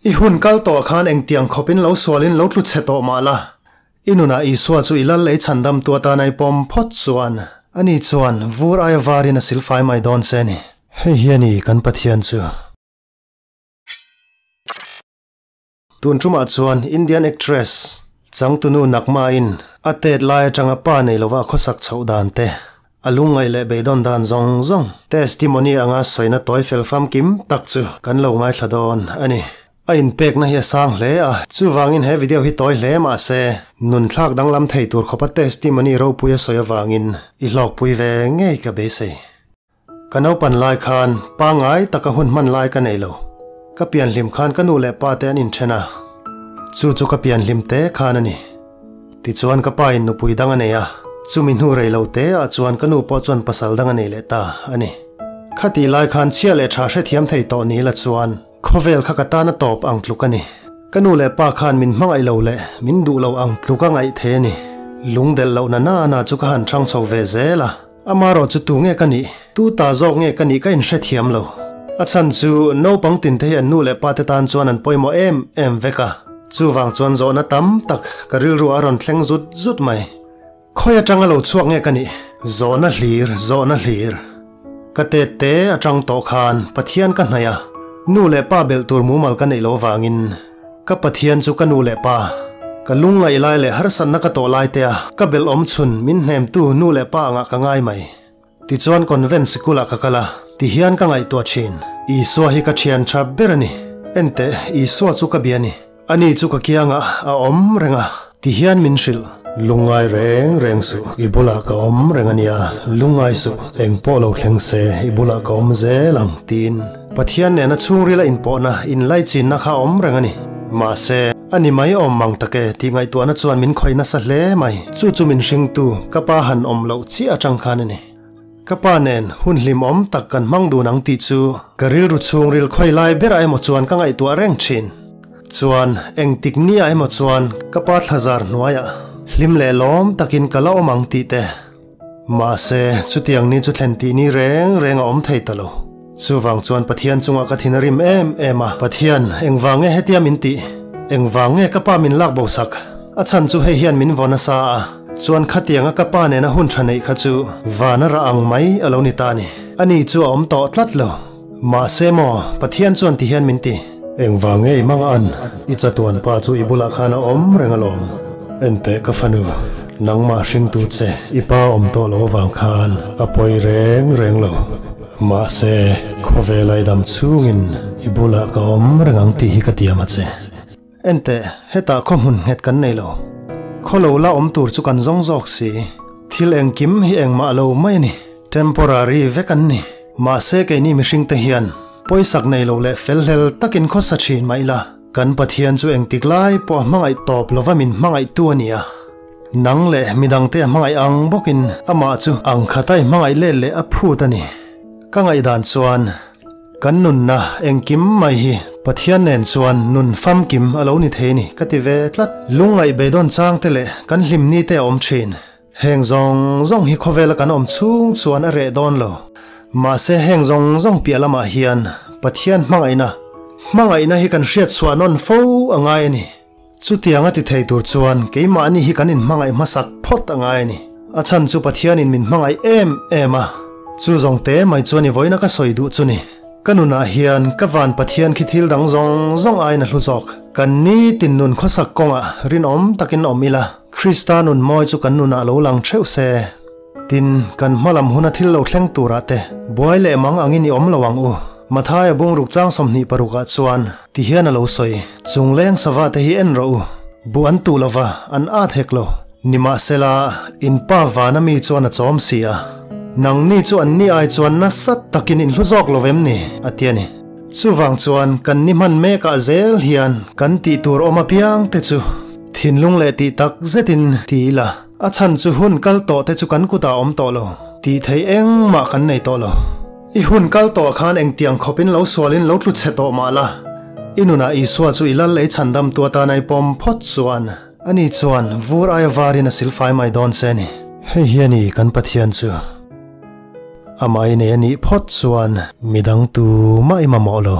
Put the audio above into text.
I hun kal tawh khan engtiang khawpin lo sualin lo tlu chhe tawh mah la, i nunah Isua chu i lal lei chhandam tu atan a i pawm phawt chuan ani chuan vur aia varin a silfai mai dawn che a ni. Hei hi a ni kan Pathian chu. Tun tumah chuan Indian actress changtunu Nagma-in a tet lai atanga pa nei lova a khawsak chhoh dan te, a lungngaih leh beidawn dan zawng zawng testimony anga sawina tawi fel famkim tak chu kan lo ngaithla dawn a ni. A inpekna hi a sang hle a, chuvangin he video hi tawi hle mah se nunthlak danglam thei tur khawpa testimony ropui a sawi avangin i hlawkpui ve ngei ka beisei. Ka naupan lai khan pangngai taka hun hman lai ka nei lo. Ka pianhlim khan ka nu leh pa te an inthen a, chu chu ka pianhlim te khan a ni. Tichuan ka pa in nupui dang a nei a, chumi hnu rei lo te ah chuan ka nu pawh chuan pasal dang a nei leh ta a ni. Khatih lai khan chhia leh tha hrethiam thei tawh ni la chuan khawvel kha ka tan a tawp ang tluk a ni. Ka nu leh pa khan min hmangaih lo leh min duh lo ang tluk a ngaih thei a ni. Lungdelh lohna nana chu ka han hrang chho ve zel a. Amarawh chu tu nge ka nih? Tu ta zawk nge ka nih ka inhrethiam lo. A chhan chu naupang tinte hi an nu leh pate tan chuan an pawimawh em em vek a. Chuvang chuan zawhna tam tak ka rilru a rawn thleng zut zut mai. Khawi atanga lo chhuak nge ka nih? Zawhna hlir, zawhna hlir. Ka tet te atang tawh khan Pathian ka hnaih a, nu leh pa belh tur mumal ka neih loh vangin Ka Pathian chu ka nu leh pa, ka lungngaih lai leh harsatna ka tawh lai te a ka belh awm chhun min hnemtu nu leh pa angah ka ngai mai. Tichuan convent sikulah ka kal a, tihian ka ngaihtuah thin. Isua hi ka thian tha ber a ni. Enteh, Isua chu ka bia a ni. Ani chu ka kiangah a awm reng a, tihian min hrilh. Lungngai reng reng suh, i bulah ka awm reng a nia, lungngai suh, engpawh lo thleng se, i bulah ka awm zel ang, tiin. Pathian nena chhungrila inpawhna, inlaichinna kha a awm reng a ni. Mahse, a ni mai awm mang tak e tih ngaihtuahna chuan min khawih nasa hle mai. Chu chu min hringtu, ka pa han awm loh chiah atang khan a ni. Ka pa nen hun hlimawm tak kan hmang dun ang tih chu ka rilru chhungril khawi lai berah emaw chuan ka ngaihtuah reng thin. Chuan, engtik nia emaw chuan ka pa thlazar hnuaiah hlim leh lawm takin ka la awm ang tih te. Mahse, chutiang ni chu thlen tih ni reng reng a awm thei ta lo. Chuvang chuan Pathian chungah ka thin a rim em em a, Pathian, engvang nge hetia min tih? Engvang nge ka pa min lak bo sak? A chhan chu hei hian min vaw nasa a, chuan khatianga ka pa nena hun tha neih kha chu van a rah ang mai a lo ni ta a ni. Ani chu a awm tawh tlat lo. Mahse maw, Pathian chuan ti hian min ti. Engvang nge i hmang an? I chatuan pa chu i bulah khan a awm reng alawm. Enteh ka fanu, nangmah hringtu che i pa awm tawh lo avang khan a pawi reng reng lo. Mahse, khawvel ai dam chhungin i bulah ka awm reng ang tih hi ka tiam a che. Enteh, hetah khaw hmun nghet kan nei lo. Khaw lo la awm tur chu kan zawng zawk si. Thil engkim hi engmah lo mai a ni. Temporary vek an ni. Mahse keini mihringte hian pawisak nei lo leh fel hlel takin khawsa thin mah ila, kan Pathian chu engtik lai pawh a hmangaih tawp lova min hmangaihtu a ni a. Nang leh midangte a hmangaih ang bawkin amah chu ang khata i hmangaih let leh a phut a ni. Ka ngaihdan chuan kan nunna engkim mai hi Pathian nen chuan nun famkim a lo ni thei a ni ka ti ve tlat. Lungngaih beidawn changte leh kan hlimni te a awm thin. Heng zawng zawng hi khawvela kan awm chhung chuan a reh dawn lo. Mahse heng zawng zawng piah lamah hian Pathian hmangaihna, hmangaihna hi kan hriat chhuah nawn fo a ngai a ni. Chutiang a ti thei tur chuan keimahni hi kan inhmangaih hmasak phawt a ngai a ni. A chhan chu Pathianin min hmangaih em em a, chu zawng te mai chuan i vawiina ka sawi duh chu ni. Ka nunah hian ka van Pathian khi thil dang zawng zawng aiin a hlu zawk. Kan nitin nun khawsak kawngah rinawm takin awm ila. Krista nun mawi chu kan nunah lo lang theuh se. Tin, kan hmalam huna thil lo thleng turah te buai leh mang angin i awm lo ang u. Mathaia bungruk chang 26 ah chuan ti hian a lo sawi, Chungleng sava te hi en rawh u, bu an tuh lova, an at hek lo. Nimahsela, in pa vana mi chuan a chawm si a. Nangni chu anni ai chuan nasa takin in hlu zawk lo vem ni? a ti a ni. Chuvang chuan kan ni hman mekah zel hian kan tih tur awm apiang te chu Thinlung leh tih tak zetin ti ila, a chhan chu hun kal tawh te chu kan kutah awm tawh lo, tih theih engmah kan nei tawh lo. I hun kal tawh khan engtiang khawpin lo sualin lo tlu chhe tawh mah la, i nunah Isua chu i lal lei chhandam tu atana i pawm phawt chuan ani chuan vur aia varin a silfai mai dawn che a ni. Hei hi a ni kan Pathian chu. Amah i nei a nih phawt chuan midang tumah i mamawh lo.